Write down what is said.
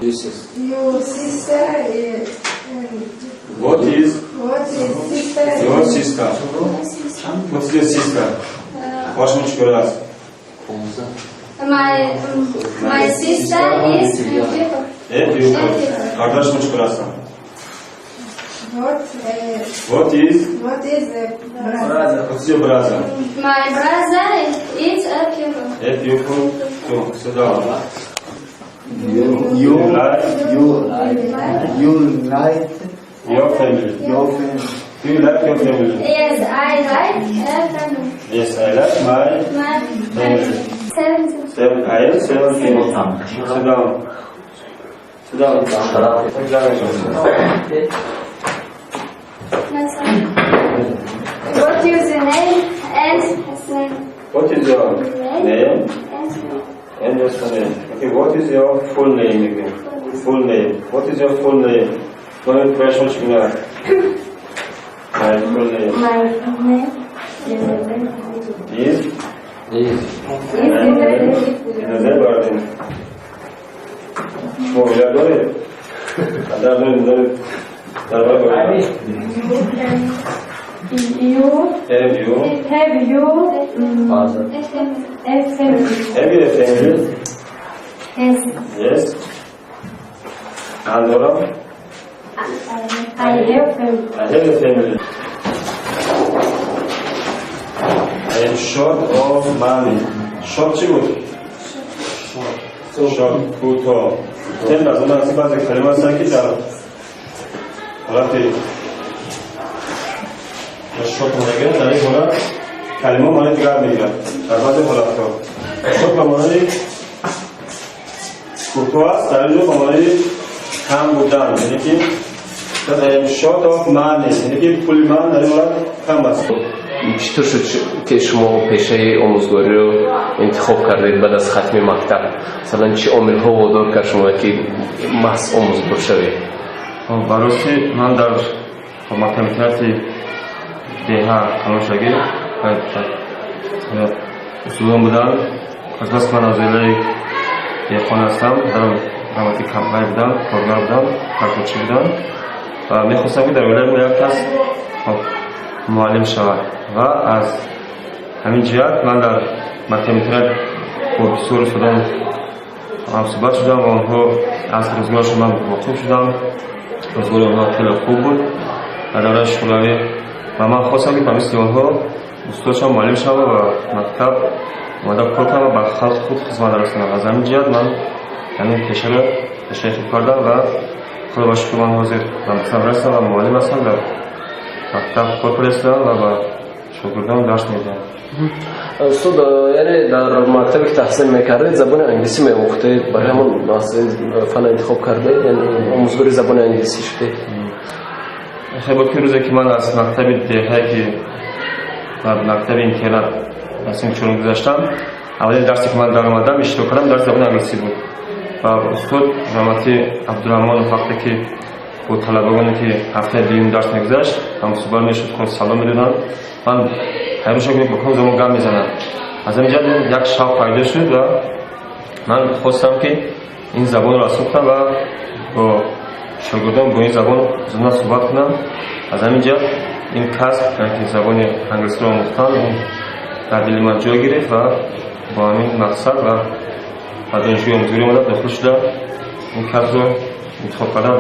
Your sister is What is what is sister? Your sister? What is your sister? Хоҳаршумо чӣ кора аст? My sister is beautiful. A beautiful. Бародаршумо чӣ кора ҳастанд? What What is what is a brother? What is your brother? My brother is a pupil. A pupil too. Sit down. You like you like your family. Your family. Do you like your family? Yes, I like a family. Yes, I like my My family. Seven. Seven. I am 17. Sit down. Sit down. Sit down. My son. What is your name and his name? What is your name And name. And your surname? Okay, what is your full name again? Full name. What is your full name? Номи пурраи чӣ гуна? My full name My name is is Назар Бардин. Шумо оила доред? Падар доред, доред? Дар бораи оила. You Have you have you Father. A family. A family? Have you a family? Yes. Yes. Andorra? I have family. I have a family. I am short of money. Short чӣ буд? Short, кӯтоҳ. Тем аз он аст, баъзе калима ҳастанд, ки дар ҳолати short мегирад, дар ин ҳолат калима маънии дигар мегирад. Дар баъзе ҳолатҳо. Short ба маънои кӯтоҳ аст, дар ин ҷо ба маънои кам будан, яъне ки I am short of money, яъне ки пули ман дар ин ҳолат кам аст. Чӣ тур шуд, ки шумо пешаи омӯзгориро интихоб кардед баъд аз хатми мактаб? Масалан, чӣ омилҳо водор кард шумо, ки маҳз омӯзгор шавед? Хоб, ба рости, ман дар мактаби деҳа калоншагӣ устодон буданд. Азбаски ман аз оилаи деҳқон ҳастам, дарам рамати кампай будам, коргар будам, карточӣ будам ва мехостам, ки дар оилаи мо як кас, хоб, муаллим шавад ва аз ҳамин ҷиҳат ман дар мактаби интернат бо бисёр устодон ҳамсӯҳбат шудам ва онҳо аз рӯзгорашон ман воқиф шудам. Рӯзгори онҳо хеле хуб буд дар давраи шӯравӣ ва ман хостам, ки ба мисли онҳо устод шавам, муаллим шавам ва мактаб омада кор кунам ва ба халқи худ хизмат расонам. Аз ҳамин ҷиҳат ман ҳамин пешаро пешаи худ кардам ва худо ба шукр, ман ҳозир ба мактаб расидам ва муаллим ҳастам, дар мактаб кор карда истодам ва ба шогирдон дарс медиҳам. Устод, яъне дар мактабе, ки таҳсил мекардед, забони англисӣ меомӯхтед, барои ҳамон фан интихоб кардед, яъне омӯзгори забони англисӣ шудед? Хеле буд, ки рӯзе, ки ман аз мактаби деҳае, ки ба мактаби интернат дар синфи чорум гузаштам, аввалин дарсе, ки ман даромадам, иштирок кардам, дарси забони англисӣ буд ва устод Раҳматӣ Абдураҳмонов вақте ки бо талабагоне, ки ҳафтаи дуюм дарс мегузашт, ҳамсӯҳбат мешуд, худ салом медоданд, ман ҳайрон шудам, ки бо кадом забон гап мезанад. Аз ҳамин ҷиҳат як шавқ пайдо шуд ва ман хостам, ки ин забонро аз худ кунам ва бо шогирдон бо ин забон зудна суҳбат кунам. Аз ҳамин ҷиҳат ин касб, яъне ки забони англисиро омӯхтан, дар дили ман ҷой гирифт ва бо ҳамин мақсад ва ба донишгоҳи омӯзгорӣ омада дохил шуда, ин касбро интихоб кардам.